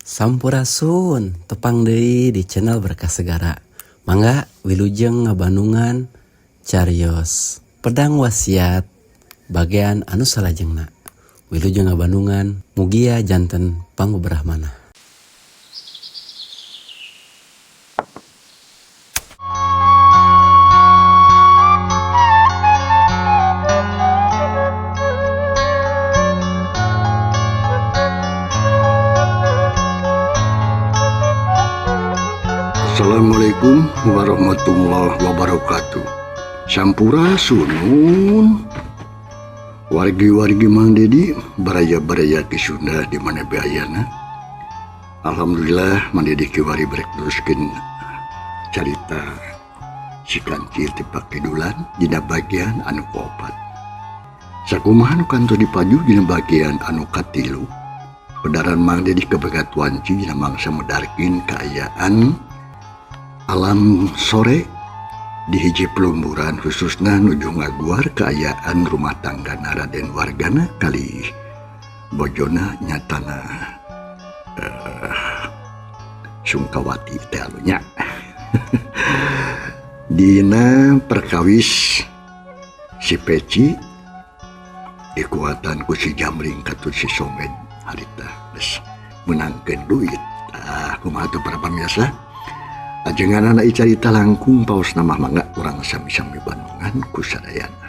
Sampurasun, tepang deui di channel Berkah Segara. Mangga wilujeng ngabandungan carios Pedang Wasiat bagian anu salajengna. Wilujeng ngabandungan mugia janten pangbeberahmana. Assalamualaikum warahmatullahi wabarakatuh. Sampurasun wargi-wargi Mang Dedi, baraya-baraya ki Sunda di mana bae ayana. Alhamdulillah Mang Dedi kiwari brek teruskeun carita si kancil ti Pakidulan dina bagian anu kaopat. Sakumaha nu kantos dipaju dina bagian anu katilu. Pedaran Mang Dedi kabagat wanci dina mangsa medarkeun kaayaan alam sore di hiji pelumburan khususna nuju ngaguar kaayaan rumah tangga Raden Wargana kali bojona nyatana Sungkawati teh nya. Dina perkawis si Peci dikuatan ku si Jamring katut si Somed harita geus meunangkeun duit. Kumaha tuh para pamirsa? Ajengan anak carita langkung paos nama mangga urang sami-sami bandungan ku sadayana.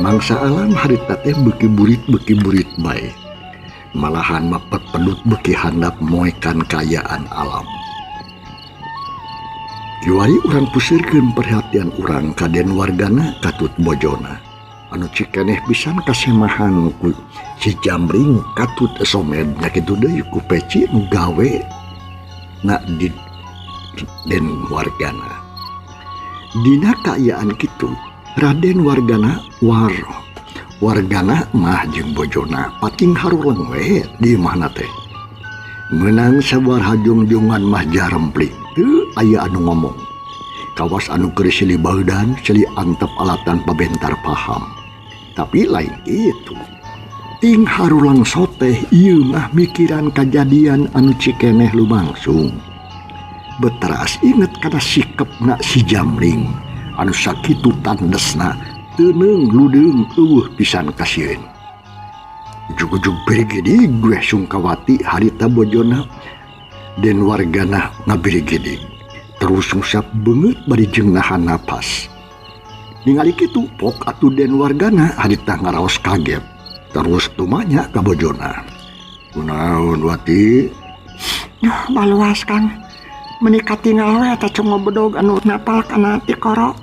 Mangsa alam harita teh beuki burit bae. Malahan mapet pedut beuki handap moekan kaayaan alam. Kiwari urang pusirkeun perhatian urang ka Den Wargana katut bojona. Anu cikeneh pisan kasemahan ku si Jamring katut Somed nya kitu deui ku Peci nu gawe na di Den Wargana. Dina kaayaan kitu Raden Wargana wargana mah jeung bojona pating haruleng we di imahna teh. Meunang sabar hajungjungan mah jarempling teu aya anu ngomong. Kawas anu keur silih baeudan silih antep alatan pabentar paham. Tapi lain kitu. Ting harulang soteh ieu mah mikiran kajadian anu cikeneh lumangsung. Beteras inget kana sikepna si Jamring. Anu sakitu tandesna teuneung ludeung eueuh pisan kasieun. Ujug-ujug birigidig we Sungkawati harita bojona Den Wargana ngabirigidig. Terus ngusap beungeut bari jeung nahan napas. Ningali kitu pok atuh Den Wargana harita ngaraos kaget. Terus tumanya ka bojona. Kunaon Wati? Yuh, baluas Kang. Meni katingal we eta cungo bedog anu napal kana tikoro.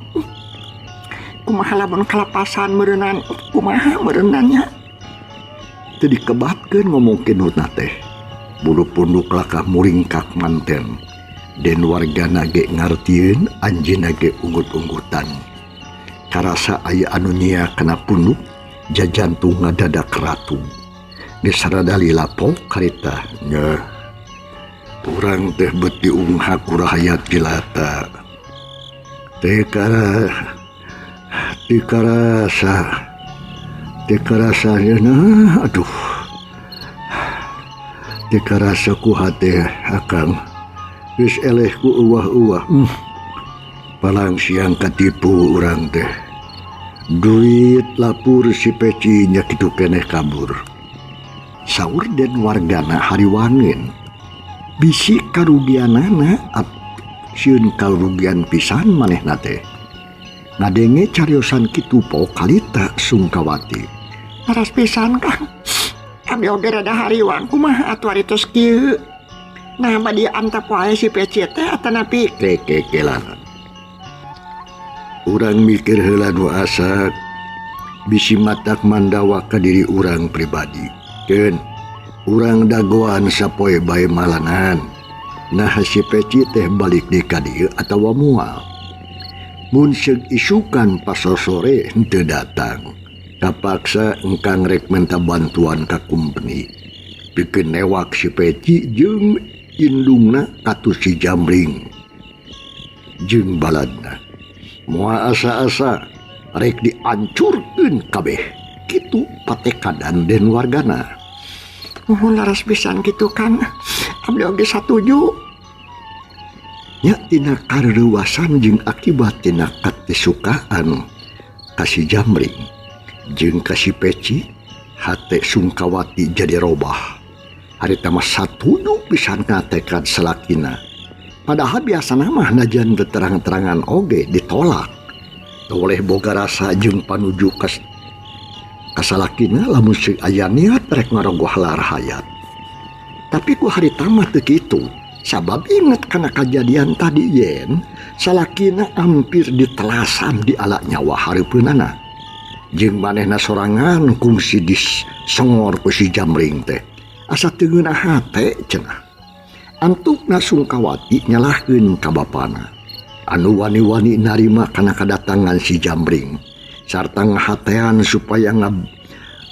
Kumaha lamun kalapasan meureunnan, kumaha meureunnan nya? Teu dikebatkeun ngomongkeun hutna teh. Bulu punduk lakah muringkak manten. Den Wargana ge ngartieun anjeunna ge unggut-unggutan. Karasa aya anu nya kana punduk jajantung ngadadak ratu. Geus rada lila pok karita nya. Urang teh beuti ungha ku rahayat jelata. Teu karasa nah, aduh. Teu karasa ku hate akang. Geus eleh ku euwah-euwah. Palang siang katipu urang teh. Duit lapur si Peci nya kitu keneh kabur. Saur Den Wargana hariwangin. Bisi karugianana sieun karugian pisan manehna teh. Ngadenge cariosan kitu pokalita Sungkawati. Leres pisan Kang. Abdi oge rada hariwang kumaha atuh ari tos kieu. Nah bade antep wae si Peci teh atanapi kekekelan. Urang mikir heula nu asak bisi matak mandawa ka diri urang pribadi. Keun urang dagoan sapoe bae malanan. Nah si Peci teh balik deui ka dieu atawa moal. Mun seug isukan pasosore henteu datang. Kapaksa engkang rek minta bantuan ka kumpeni. Pikeun newak si Peci jeung indungna katuh si Jamring jeung baladna. Moal asa-asa rek diancurkeun kabeh. Kitu patekadan den wargana. Muhun laras pisan kitu Kang. Abdi oge satuju. Nya tina kareuwasan jeung akibat tina katesukaan ka si Jamring jeung ka si Peci, hate Sungkawati jadi robah. Harita mah satuju pisan ngatekad salakina. Padahal biasana mah najan terang-terangan oge ditolak. Toleh boga rasa jeung panuju kasalakina lamun seueur aya niat rek ngarogoh hayat. Tapi ku harita mah teu kitu. Sabab inget kana kajadian tadi yen salakina hampir ditelasan di ala nyawa hareupeunana. Jeung manehna sorangan kungsi disongor ku si Jamring teh. Asa teu ngeunah hate cenah. Antukna Sungkawati nyalahkeun ka bapana. Anu wani-wani narima kana kadatangan si Jamring sarta ngahatean supaya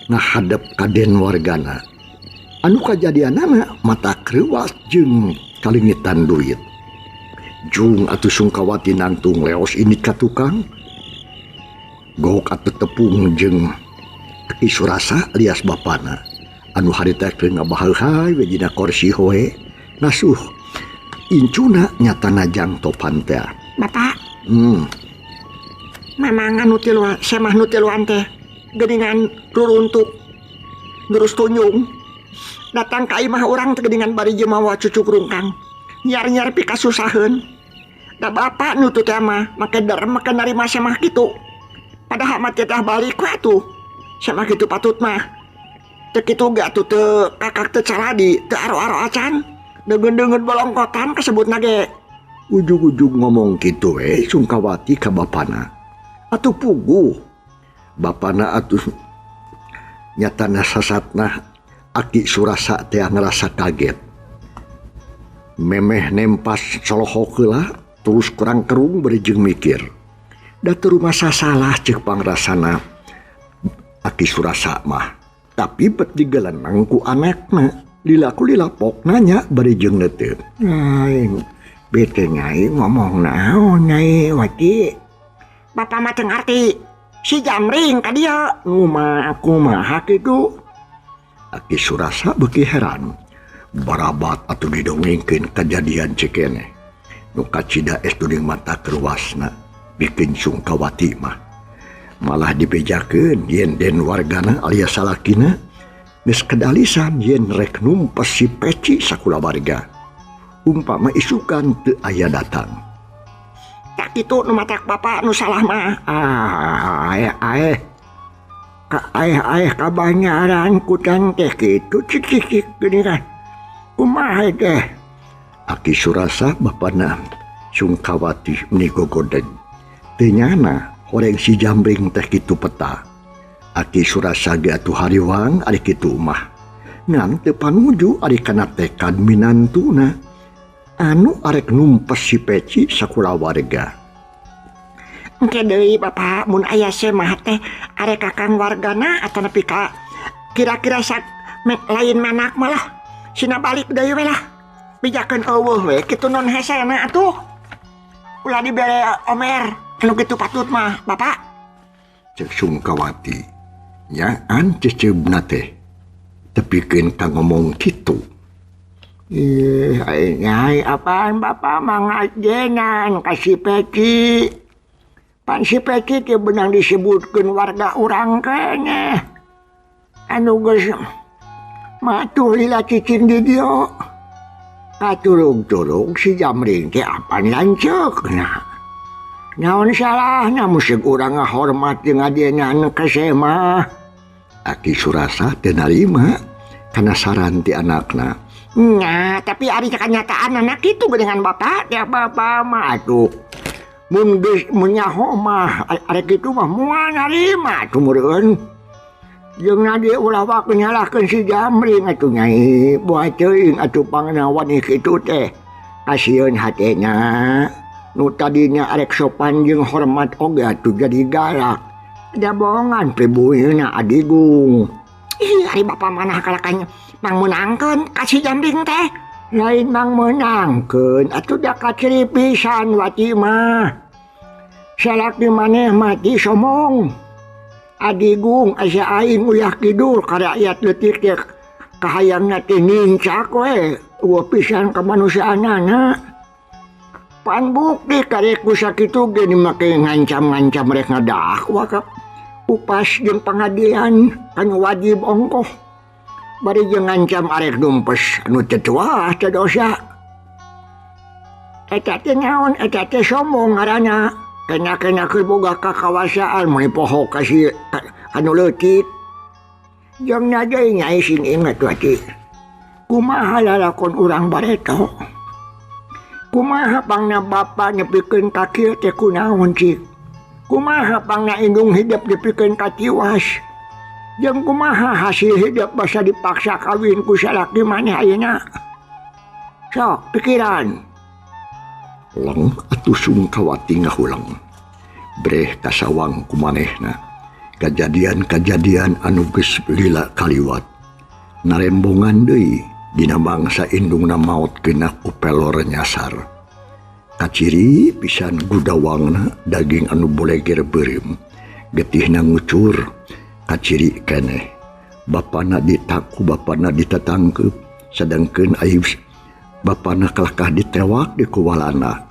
ngahadep ka den wargana. Anu kajadianana mata kreuwas jeung kalingitan duit. Jung atuh Sungkawati nangtung leos ini ka tukang. Gok atuh tepung jeung Ki Surasa alias bapana. Anu harita keur ngabaheuhay we dina korsi hoe ngasuh incuna nyatana jang topan teh. Bapak. Memang anu tiluan semah nu tiluan teh geuningan ruruntuk terus tunjung. Datang ka imah urang teh geuningan bari jeung mawa cucuk rungkang. Nyiar-nyiar pikasusaheun. Da bapak nu teh mah make derem make narima semah kitu. Padahal mah teh balik we atuh. Semah kitu patut mah. Teu kitu ge atuh teu kakak teu caradi, teu aro-aro acan. Deungeun-deungeun bolongkotan kasebutna ge. Ujug-ujug ngomong kitu we Sungkawati ka bapana. Atuh puguh. Bapana atuh nyatana sasatna Aki Surasa teh ngerasa kaget. Memeh nempas colohok heula terus kurang kerung bari jeung mikir. Da teu rumasa salah ceuk pangrasana Aki Surasa mah. Tapi bet digelenang ku anakna. Lila ku lila pok nanya bari jeung neuteut. Aing bete nyai ngomong naon nyai Wati. Bapak mah teu ngarti. Si Jamring ka dieu. Kumaha kumaha kitu? Aki Surasa beuki heran. Barabat atuh didongengkeun kajadian cikene. Nu kacida estu jeung mata keruasna bikin Sungkawati mah. Malah dibejakeun yen den wargana alias salakina geus kedalisan yen rek numpes si Peci sakulawarga. Umpama isukan teu aya datang. Tak kitu nu matak bapak nu salah mah. Ah, aeh. Aeh kabanyaran kutang teh kitu cik-cik geuningan. Kumaha teh? Aki Surasa bapana Sungkawati meni gogodeg. Teu nyana horeng si Jamring teh kitu peta. Aki Surasa ge atuh hariwang ari kitu mah. Ngan teu panuju ari kana tekad minantuna. Anu arek numpes si Peci sakulawarga. Engke deui bapak mun aya semah teh arek kakang wargana atanapi ka kira-kira sak lain manak malah sina balik deui we lah. Bijakeun eueuh we kitu non hesena atuh. Ulah dibere omer anu kitu patut mah bapak. Cek Sungkawati nyaan ceceubna teh tepikeun ka ngomong kitu. Ih, nyai apaan bapak mah ngajenan ka si Peci. Pan si Peci teh benang disebutkeun warga urang keneh. Anu geus matuh lila cicing di dieu. Katurug-turug si Jamring teh apan lanceukna. Naon salahna musik urang ngahormat jeung adina anu kese mah. Aki Surasa teu narima kana saran ti anakna. Nya, tapi ari kenyataan anak kitu geuningan bapak, ya bapak mah atuh. Mun geus menyaho mah ari kitu mah moal narima atuh meureun. Jeung nadi ulah wak nyalahkeun si Jamring atuh nyai, boa teuing atuh pangnawan kitu teh. Kasieun hatena. Nu tadinya arek sopan jeung hormat oge atuh jadi galak. Jabongan pribuyna adigung. Ih, ari bapa manah kalakan mangmeunangkeun ka si Jamring teh. Lain mangmeunangkeun atuh da kaciri pisan Wati mah. Salaki maneh mati somong. Adigung asa aing uyah kidul ka rakyat leutik teh kahayangna teh nincak we. Eueuh pisan kamanusiaanana. Pan bukti karek ku sakitu ge make ngancam-ngancam rek ngadakwa ka upas jeung pangadilan kan wajib ongkoh. Bari jeung ngancam arek numpes anu teu tuah teu dosa. Eta teh naon, eta teh sombong ngaranna. Kena-kena keur boga kakawasaan mun poho ka si anu leutik. Jeung na deui nyai sing inget Wati. Kumaha lalakon urang bareto? Kumaha pangna bapa nepikeun ka kieu teh kunaon cik? Kumaha pangna indung hidup nepikeun ka tiwas? Jeung kumaha hasil hidup basa dipaksa kawin ku salaki maneh ayeuna? Sok pikiran. Leng atuh Sungkawati ngahulang. Breh kasawang ku manehna. Kajadian-kajadian anu geus lila kaliwat. Narembongan deui dina bangsa indungna maot kena ku pelor nyasar. Kaciri pisan gudawangna daging anu boleger beureum. Getihna ngucur kaciri keneh. Bapana ditaku, bapana ditatangkeup, sadangkeun aib bapana kalakah ditewak di kuwalana.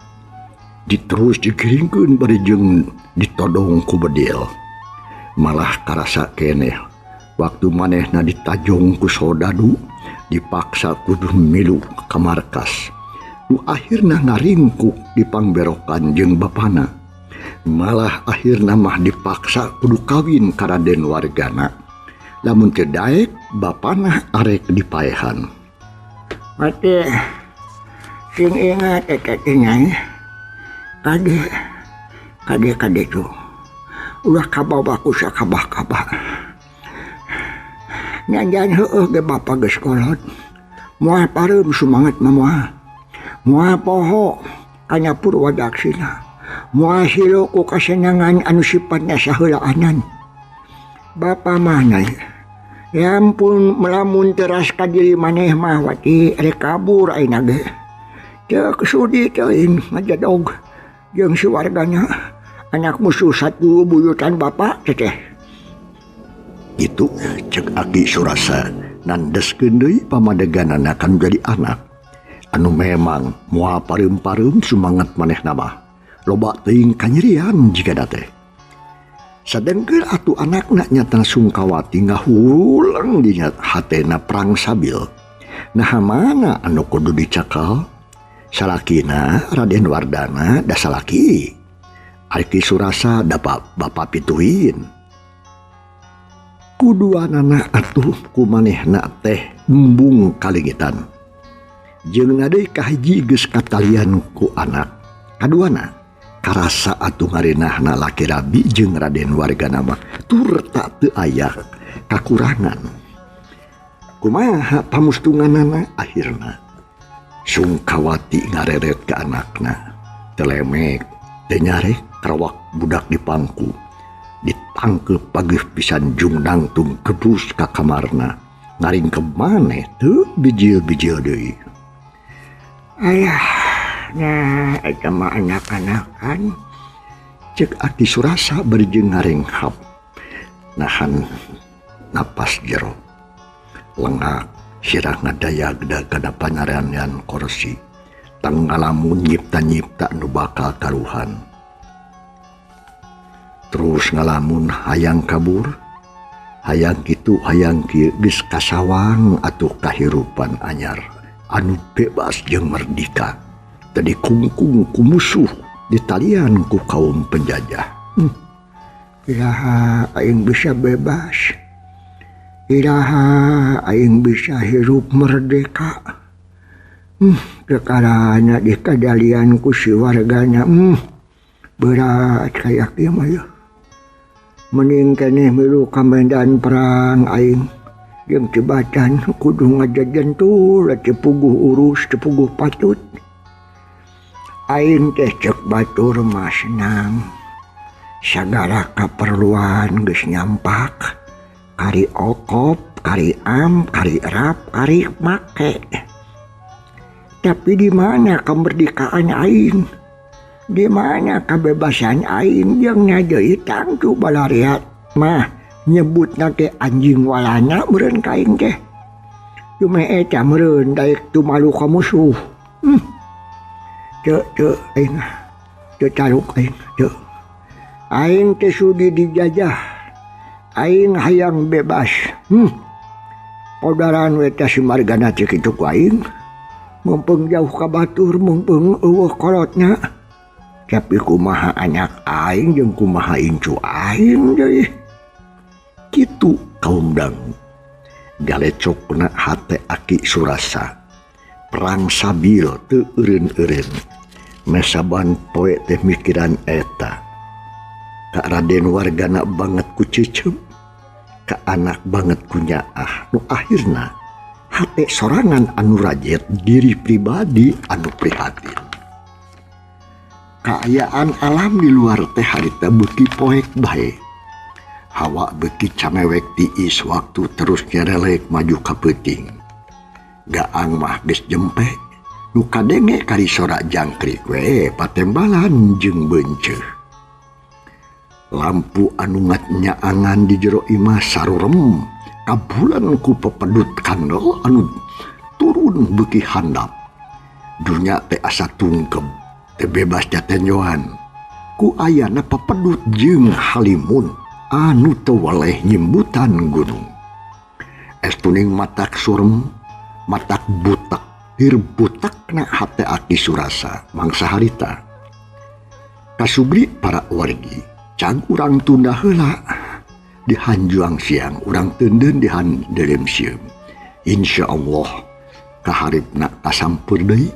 Diterus digiringkeun bari jeung ditodong ku bedil. Malah karasa keneh waktu manehna ditajong ku soldadu, dipaksa kudu milu ka markas. Nu akhirna ngaringkuk dipangberokan jeung bapana. Malah akhirna mah dipaksa kudu kawin ka Raden Wargana. Lamun teu daek bapana arek dipaehan. Mati sing ingat eta teh nyai. Kade kade kade tuh. Ulah kabawa ku sakabah-kabah. Nyanjan heueuh ge bapa geus kolot. Moal pareum sumanget mah moal. Moal poho kana purwadaksina. Moal silu ku kasenangan anu sifatna saheulaanan. Bapa mah nyai. Ya ampun melamun teras ka diri maneh mah Wati rek kabur ayeuna ge. Teu sudi teuing ngajadog jeung si wargana. Anak musuh satu buyutan bapak teteh. Itu cek Aki Surasa nandeskeun deui pamadeganana kan jadi anak. Anu memang moal pareum-pareum sumanget manehna mah. Loba teuing kanyerian jigana teh. Sadengkeun atuh anakna nyata Sungkawati ngahuleng dina hatena perang sabil. Nah mana anu kudu dicakal? Salakina Raden Wardana da salaki. Aki Surasa da bapa pituin. Kuduanana atuh kumanehna teh embung kalingitan. Jeung deui kahiji geus katalian ku anak. Kaduana karasa atuh ngarenahna laki rabi jeung Raden Wargana mah tur tak teu aya kakurangan. Kumaha pamustunganana akhirna Sungkawati ngareret ka anakna. Telemek teu nyarek karawak budak di pangku. Ditangkep pageuh pisan jung nangtung gebus ka kamarna. Ngaring ke maneh teu bijil-bijil deui. Ayah, nah eta mah anak-anakan. Cek Aki Surasa bari jeung ngarenghap. Nahan napas jero. Lengak sirah ngadayag kana panyarean korsi. Tang ngalamun nyipta-nyipta nu bakal karuhan. Terus ngalamun hayang kabur, hayang kitu hayang kieu geus kasawang atuh kahirupan anyar anu bebas jeung merdika. Teu dikungkung ku musuh, Ditalian ku kaum penjajah. Iraha aing bisa bebas. Iraha aing bisa hirup merdeka. Kekarana dikadalian ku si wargana. Berat kayak ieu mah yeuh. Mending keneh milu ka medan perang aing. Jeung tibatan kudu ngajajentul teu puguh urus teu puguh patut. Aing teh cek batur mah senang. Sagala kaperluan geus nyampak. Kari okop, kari am, kari rap, kari make. Tapi di mana kemerdekaan aing? Di mana kebebasan aing jeung deui tangtu balariat mah nyebutna teh anjing walana meureun ka aing teh. Cuma eta meureun daek tumalu ka musuh. Teu teu aing teu taluk aing teu. Aing teh sudi dijajah. Aing hayang bebas. Podaran we teh si margana teh kitu ku aing. Mumpung jauh ka batur, mumpung eueuh kolotna. Tapi kumaha anak aing jeung kumaha incu aing deui. Kitu kaum dangu. Galecokna hate Aki Surasa. Perang sabil teu eureun-eureun. Mesaban poe teh mikiran eta. Ka Raden wargana banget ku cecem, ka anak banget ku nyaah. Nu akhirna hate sorangan anu rajet diri pribadi anu prihatin. Kaayaan alam di luar teh harita beuki poek bae. Hawa beuki camewek tiis waktu terus nyerelek maju ka peuting. Gaang mah geus jempe, nu kadenge kari sora jangkrik we patembalan jeung beunceuh. Lampu anu nyaangan di jero imah sarurem kabulan ku pepedut kandel anu turun beuki handap. Dunya teh asa tungkeb, teh bebas jatenjoan. Ku ayana pepedut jeung halimun anu teu weleh nyimbutan gunung. Es tuning matak surem, matak butak, tir butakna hate Aki Surasa mangsa harita. Kasubri para wargi, cag urang tunda heula. Dihanjuang siang urang teunden dihandelem sieum. Insyaallah kaharipna kasampeur deui.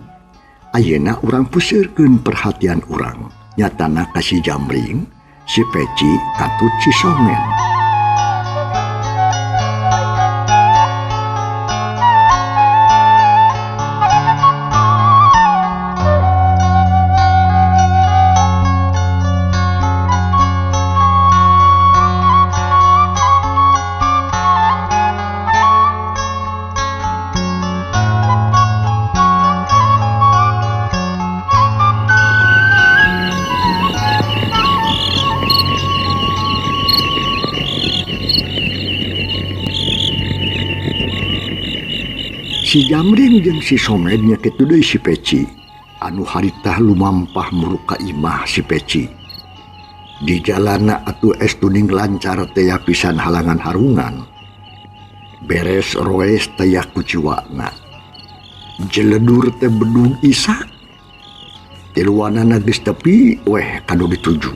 Ayeuna urang puseurkeun perhatian urang nyatana ka si Jamring, si Peci, katut si Somen. Si Jamring jeung si Somed nya kitu deui si Peci anu harita lumampah muruk ka imah si Peci. Di jalana atuh es tuning lancar teh pisan halangan harungan. Beres roes teh kuciwana. Jeledur teh bedug isa. Tiluanana geus tepi weh kanu dituju.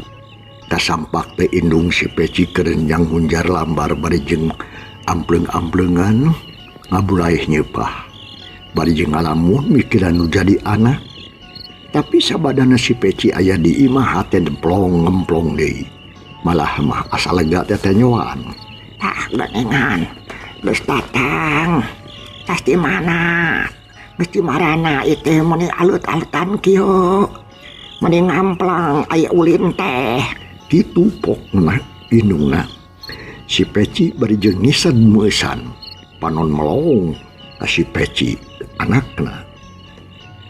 Kasampak teh indung si Peci kerenjang hunjar lambar bari jeung ampleung-ampleungan ngabulaih nyepah. Bari jeung ngalamun mikiran nu jadi anak. Tapi sabadana si Peci aya di imah hate demplong ngemplong deui. Malah mah asa lega teh tenyoan. Tah geningan geus datang. Tas di mana? Geus di marana ieu teh meuni alut-alutan kieu. Meuni ngamplang aya ulin teh. Kitu pokna indungna. Si Peci bari jeung ngised meusan. Panon melong ka si Peci anakna.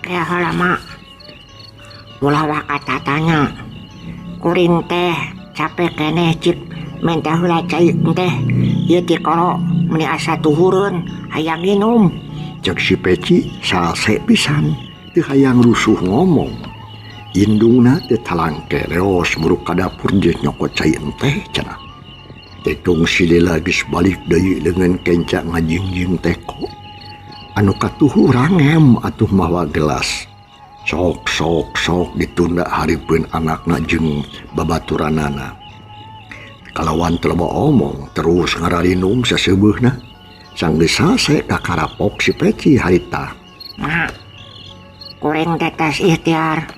Kaya heula mak. Ulah waka tatanya. Kuring teh capek keneh cik menta heula cai teh. Ieu ti koro meuni asa tuhureun hayang nginum. Cek si Peci salse pisan teu hayang rusuh ngomong. Indungna teh talangke leos muruk ka dapur jeung nyokot cai teh cenah. Tetung si Lila geus balik deui leungeun kenca ngajingjing teko. Anu katuhu rangem atuh mawa gelas. Sok sok sok ditunda hareupeun anakna jeung babaturanana. Kalawan teu loba omong terus ngararinum saseubeuna. Sanggeus sase kakarapok si Peci harita. Mak, kuring teh tos ikhtiar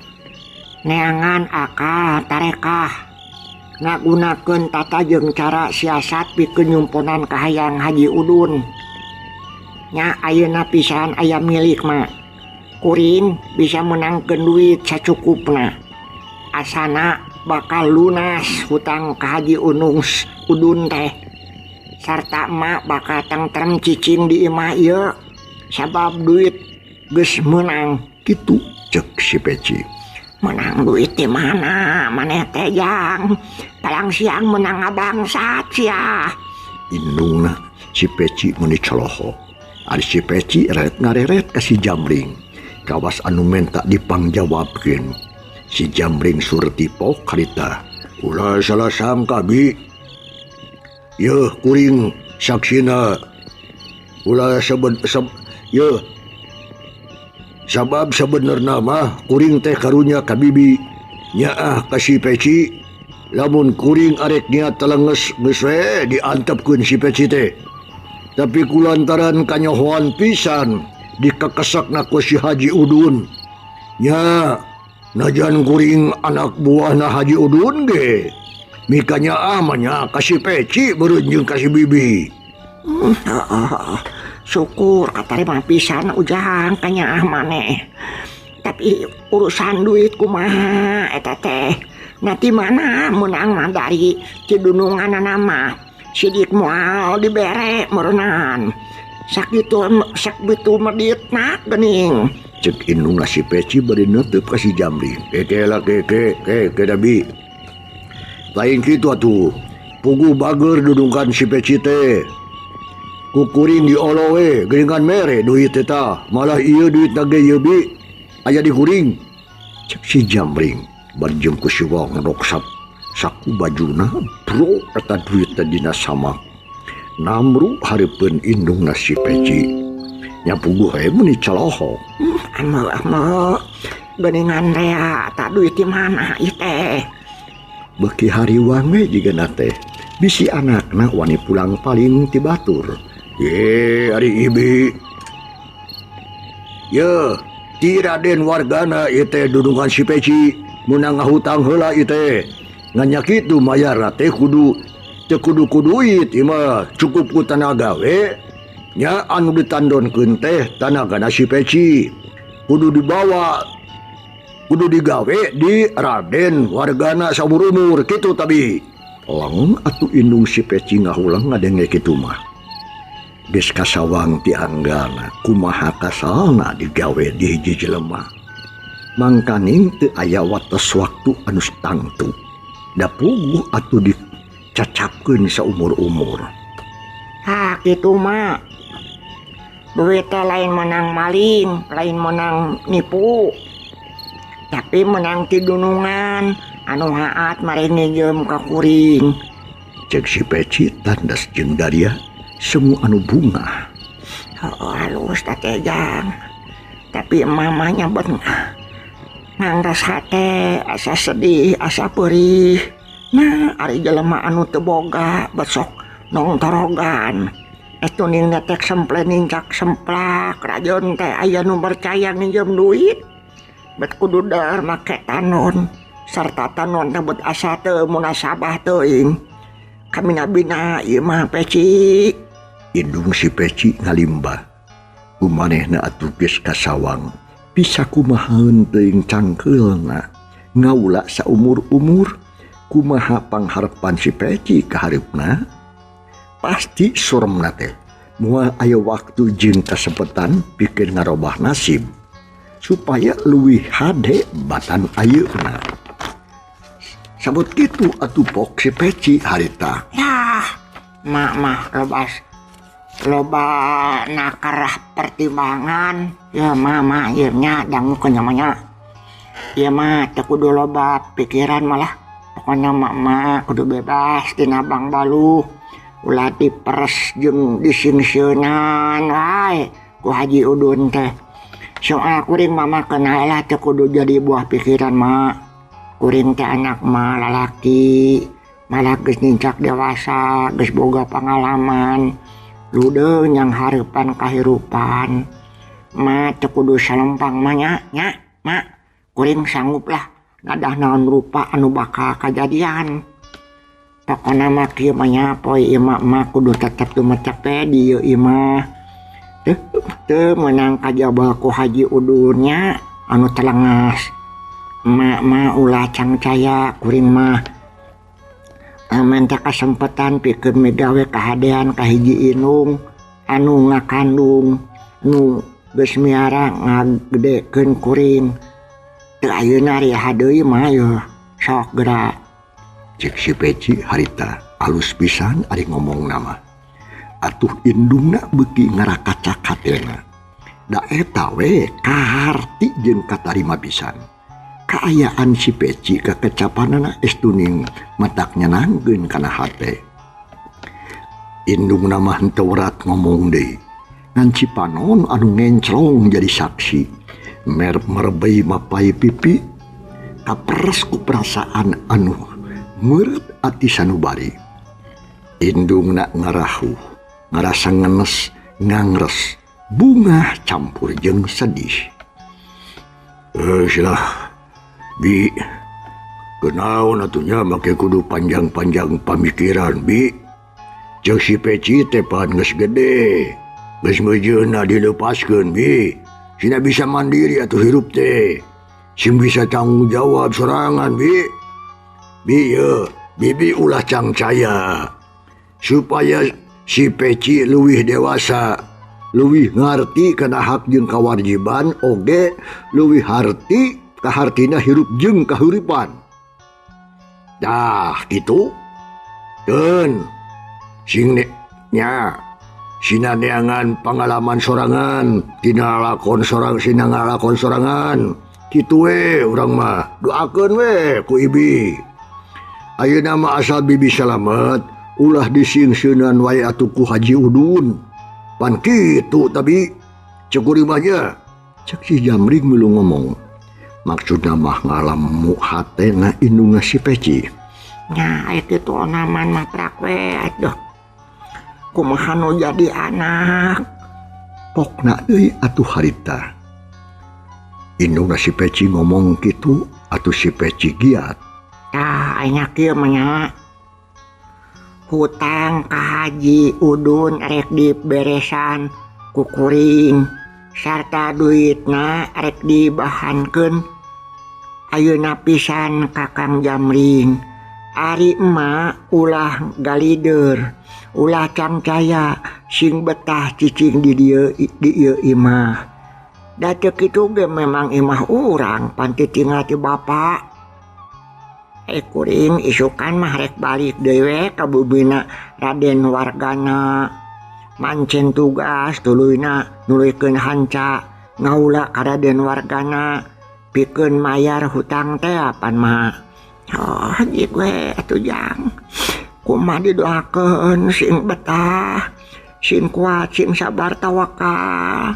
neangan akal tarekah ngagunakeun tata jeung cara siasat pikeun nyumponan kahayang Haji Udun. Nya ayeuna pisan aya milik mak. Kuring bisa menangkeun duit sacukupna. Asana bakal lunas hutang ka Haji Unus Udun teh. Sarta emak bakal tentrem cicing di imah ieu sabab duit geus meunang. Kitu cek si Peci. Menang duit di mana maneh teh jang? Palang siang menang ngabangsat sia. Indungna si Peci meuni coloho. Ari si Peci ret ngareret ka si Jamring. Kawas anu menta dipangjawabkeun. Si Jamring surtipok harita. Ulah salah sangka bi. Yeuh kuring saksina. Ulah seben seb, yeuh. Sabab sabenerna mah kuring teh karunya ka bibi. Nyaah ka si Peci. Lamun kuring arek niat telenges geus we diantepkeun si Peci teh. Tapi kulantaran kanyohoan pisan dikekesakna ku si Haji Udun. Nya, najan kuring anak buahna Haji Udun ge. Mikanya amanya kasih Peci beureun jeung kasih bibi. Syukur katarima pisan ujang kanyaah maneh. Tapi urusan duit kumaha eta teh? Nanti mana meunang mah dari cidununganana mah. Sidik moal dibere meureunaan. Sakitu sakitu meditna geuning. Cek indungna si Peci bari neuteub ka si Jamring. Keke lah keke ke ke dabi. Lain kitu atuh. Puguh bager dudungkan si Peci teh. Ku kuring diolo we geuningan mere duit teh tah. Malah ieu duitna ge ieu bi aya di kuring. Cek si Jamring bari jeung ku si Wong roksap saku bajuna bro eta duit teh dina samak. Namru hareupeun indungna si Peci. Nya puguh we meuni caloho. Ame ame geuningan rea tak duit di mana ieu teh. Beuki hariwang we jigana teh. Bisi anakna wani pulang paling ti batur. Ye ari ibi. Ye, ti Raden Wargana ieu teh dudungan si Peci meunang ngahutang heula ieu teh. Ngan nya kitu mayarna teh kudu teu kudu ku duit ieu mah cukup ku tanaga we. Nya anu ditandonkeun teh tanagana si Peci. Kudu dibawa kudu digawe di Raden Wargana saumur-umur kitu tabi. Lang atuh indung si Peci ngahulang ngadenge kitu mah. Geus kasawang ti anggana kumaha kasalna digawe di hiji jelema. Mangkaning teu aya wates waktu anu tangtu. Da puguh atuh dicacapkeun saumur-umur. Ha kitu mah. Duit teh lain menang maling, lain menang nipu. Tapi menang ti dunungan anu haat mari nginjem ka kuring. Cek si Peci tandas jeung daria semu anu bungah. Oh, halus teh jang. Tapi mamanya bengah. Ngangras hate asa sedih, asa perih. Nah, ari jelema anu teu boga besok nongtorogan. Etuning netek semple nincak semplak rajon teh aya nu percaya nginjem duit. Bet kudu dar make tanon sarta tanon teh bet asa teu munasabah teuing. Kaminabina ieu mah Peci. Indung si Peci ngalimbah. Kumanehna atuh geus kasawang. Bisa kumahaeun teuing cangkeulna. Ngaula saumur-umur kumaha pangharepan si Peci ka hareupna? Pasti suremna teh. Moal aya waktu jeung kasempetan pikeun ngarobah nasib supaya leuwih hade batan ayeuna. Sabot kitu atuh pok si Peci harita. Yah, mak mah lobas loba nakarah pertimbangan. Ya mama ieu nya dangukeun nya. Ieu mah teu kudu loba pikiran malah. Pokona mak mah kudu bebas tina bang baluh. Ulah diperes jeung disingsieunan wae ku Haji Udun teh. Soal kuring mama kenal lah teu kudu jadi buah pikiran mak. Kuring teh anak mah lalaki, malah geus nincak dewasa, geus boga pengalaman. Ludeung yang hareupan kahirupan. Ma teu kudu salempang mah nya, nya, mak. Kuring sanggup lah ngadah naon rupa anu bakal kajadian. Pokona mah kieu mah nya poe ieu mah emak kudu tetep tumetep we di ieu imah. Teu meunang kajaba ku Haji Udun nya anu telengas. Emak mah ulah cangcaya kuring mah. Menta kasempetan pikeun migawe kahadean ka hiji indung anu ngakandung nu geus miara ngagedekeun kuring. Teu ayeuna riha deui mah yeuh sok geura. Cek si Peci harita alus pisan ari ngomong nama. Atuh indungna beuki ngarakacak hatena. Da eta we kaharti jeung katarima pisan. Kaayaan si Peci kakecapanana estuning matak nyenangkeun kana hate. Indungna mah henteu werat ngomong deui. Ngan si panon anu ngenclong jadi saksi. Merebei mapai pipi kaperes ku perasaan anu meureut ati sanubari. Indungna ngarahuh, ngarasa ngenes, ngangres, bungah campur jeung sedih. Silah, bi, kunaon atuh nya make kudu panjang-panjang pamikiran, bi. Jeung si Peci teh pan geus gede, geus meujeunna dilepaskeun, bi. Sina bisa mandiri atuh hirup teh. Sing bisa tanggung jawab sorangan, bi. Bi ye, bibi ulah cangcaya. Supaya si Peci leuwih dewasa, leuwih ngarti kana hak jeung kawajiban oge leuwih harti kahartina hirup jeung kahuripan. Dah kitu. Keun sing nya sina neangan pangalaman sorangan, tina lakon sorang sina ngalakon sorangan. Kitu we urang mah, doakeun we ku ibi. Ayeuna mah asal bibi salamet, ulah disingsieunan wae atuh ku Haji Udun. Pan kitu tapi cek kuring mah nya. Cek si Jamring milu ngomong. Maksudna mah ngalamu hatena indungna si Peci. Nya aya kitu onaman mah prak we atuh. Kumaha nu jadi anak? Pokna deui atuh harita. Indungna si Peci ngomong kitu atuh si Peci giat. Tah aya kieu mah nya. Hutang ka Haji Udun rek diberesan ku kuring sarta duitna rek dibahankeun ayeuna pisan ka Kang Jamring. Ari emak ulah galider, ulah cangcaya, sing betah cicing di dieu di ieu imah. Da teu kitu ge memang imah urang pan titinggal ti bapak. Kuring isukan mah rek balik deui we ka bubina Raden Wargana. Mancen tugas tuluyna nuluykeun hanca ngaula ka Raden Wargana pikeun mayar hutang teh apan mah. Oh, jik we atuh jang. Kumaha didoakeun sing betah, sing kuat, sing sabar tawakal.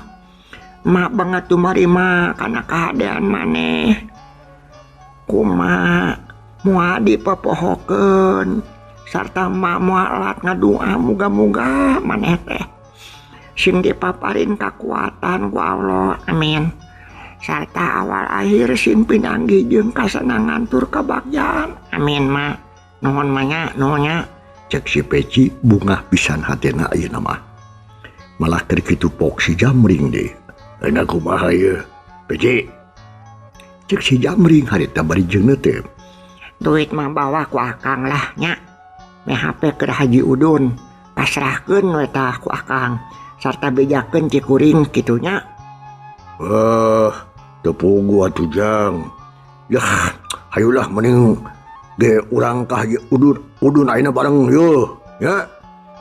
Mak banget tumarima kana kahadean maneh. Kumaha moal dipopohokeun sarta mak moal lat ngadua muga-muga maneh teh sing dipaparin kakuatan ku Allah, amin. Sarta awal akhir sing pinanggih jeung kasenangan tur kabagjaan, amin mak. Nuhun mah nya, nuhun nya. Cek si Peci bungah pisan hatena ayeuna mah. Malah keur kitu pok si Jamring deui. Enak kumaha ieu, Peci? Cek si Jamring harita bari jeung neuteup. Duit mah bawa ku akang lah nya. Me HP keur Haji Udun, pasrahkeun we tah ku akang sarta bejakeun cikuring kitu nya. Teu puguh atuh Jang. Yah, hayulah mending ge urang ka Haji Udun, Udun ayeuna bareng yeuh nya.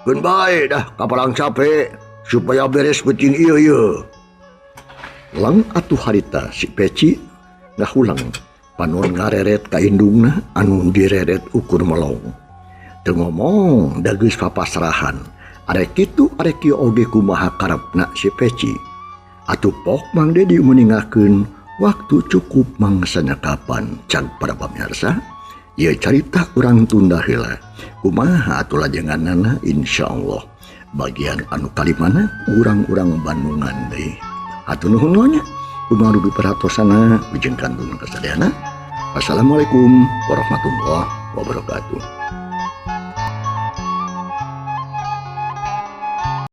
Keun bae dah kapalang capek supaya beres peuting ieu yeuh. Lang atuh harita si Peci ngahulang. Panon ngareret ka indungna anu direret ukur melong. Teu ngomong da geus papasrahan. Arek kitu arek kieu oge kumaha karepna si Peci. Atuh pok Mang Dedi meningakeun waktu cukup mangsanya kapan cag para pamirsa. Ieu carita urang tunda heula. Kumaha atuh lajenganana insyaallah. Bagian anu kalimana urang-urang Bandungan deui. Hatur nuhun nya. Kumaha rupi perhatosana wilujeng kantun kasadayana. Wassalamualaikum warahmatullahi wabarakatuh.